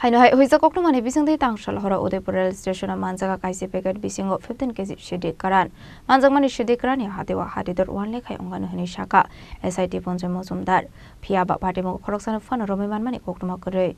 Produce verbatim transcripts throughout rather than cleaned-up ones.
Aino hai huijak koktwmani bisingtwi tangsal horo Udaipur rail station-o manjak kaisi packet bisingo fifteen K G sidi karan. Manjakmani sidi karanni hatio hatidor one lakh hai wngmani hwnwi saka S I T Ponjoy Mojumdar. Phiya ba patimungo khoroksano phano romwi manmani koktwma kwrwi.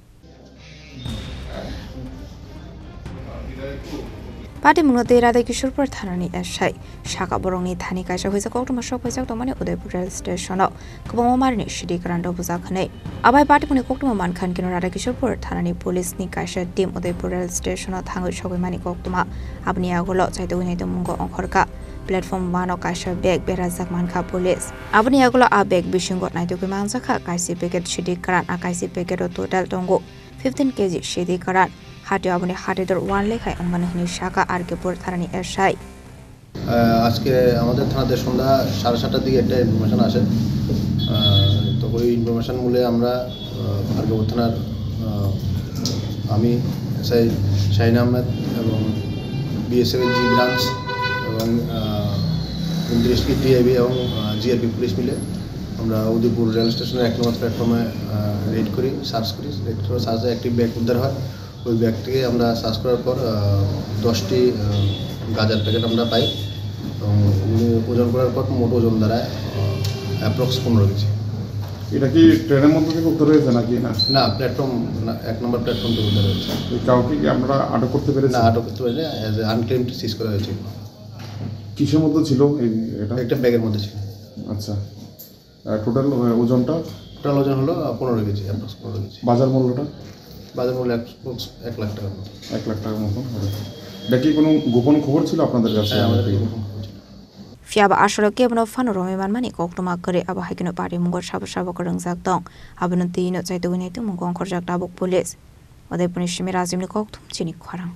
Patimungno tei Radha Kishorpur thanani S I saka borokni thani kaisa huijak koktwma sok paijak tongmani Udaipur rail station-o kwbangma marini sidi karan rwbujak hwnwi. Abai patimungni koktwma mankha hwnkhe Radha Kishorpur thanani police ni kaisa team Udaipur rail station-o thangwi sogwi mani koktwma. Aboni yagulo chaitugwi naitukmungo ongkhorkha platform one-o kaisa bag berajak mankha police. Aboni yagulo a bag bisingo naitugwi manjakha kaisi packet sidi karan, a kaisi packet-o total tongo fifteen K G sidi karan. Hatio aboni hatidor one lakh hai wngmani hwnwi saka R K Pur thanani S I. আহ, আজকে আমাদের থানাতে সন্ধ্যা সাড়ে সাতটার দিকে একটা ইনফরমেশন আসে। আহ, তো ওই ইনফরমেশন মূলে আমরা, আহ, আর কে থানার, আহ, আমি এসআই শাহিন আহমেদ এবং বিএসএফ এর জি ব্রাঞ্চ এবং, আহ, ঊনত্রিশ টি টিআইবি এবং, আহ, জিআরপি পুলিশ মিলে আমরা উদয়পুর রেল স্টেশনের এক নম্বর প্ল্যাটফর্মে, আহ, রেড করি, সার্চ করি। রেড করে সার্চে একটি ব্যাগ উদ্ধার হয়। ওই ব্যাগ থেকে আমরা সার্চ করার পর, আহ, দশটি, আহ, গাঁজার প্যাকেট আমরা পাই এবং ওজন করার পর মোট ওজন দাঁড়ায়, আহ, অ্যাপ্রক্স পনেরো কেজি। এটা কি ট্রেনের মধ্যে থেকে উদ্ধার হয়েছে নাকি না? না, প্ল্যাটফর্ম, না, এক নম্বর প্ল্যাটফর্ম থেকে উদ্ধার হয়েছে। এই কাউকে কি আপনারা আটক করতে পেরেছেন? না, আটক করতে পারিনি, অ্যাজ এ আনক্লেমড সিজ করা হয়েছে। কিসের মধ্যে ছিল এই, এটা? একটা ব্যাগের মধ্যে ছিল। আচ্ছা। আহ, টোটাল, আহ, ওজনটা? টোটাল ওজন হলো, আহ, পনেরো কেজি, অ্যাপ্রক্স পনেরো কেজি। বাজার মূল্যটা? বাজার মূল্য এক, এক লাখ টাকার মতো। এক লাখ টাকার মতন হবে। এটা কি কোনো গোপন খবর ছিল আপনাদের কাছে? হ্যাঁ, আমাদের গোপন খবর ছিল। Phiya ba asoro kebono phano romwi manmani koktwma kwrwi, abo hai kheno parimungo sabo sabo kwrwngjak tong. Abono twi no chaitugwi naitukmungo ongkhorjak tabuk police. Udaipurni simi Rajibni koktwma chini khorang.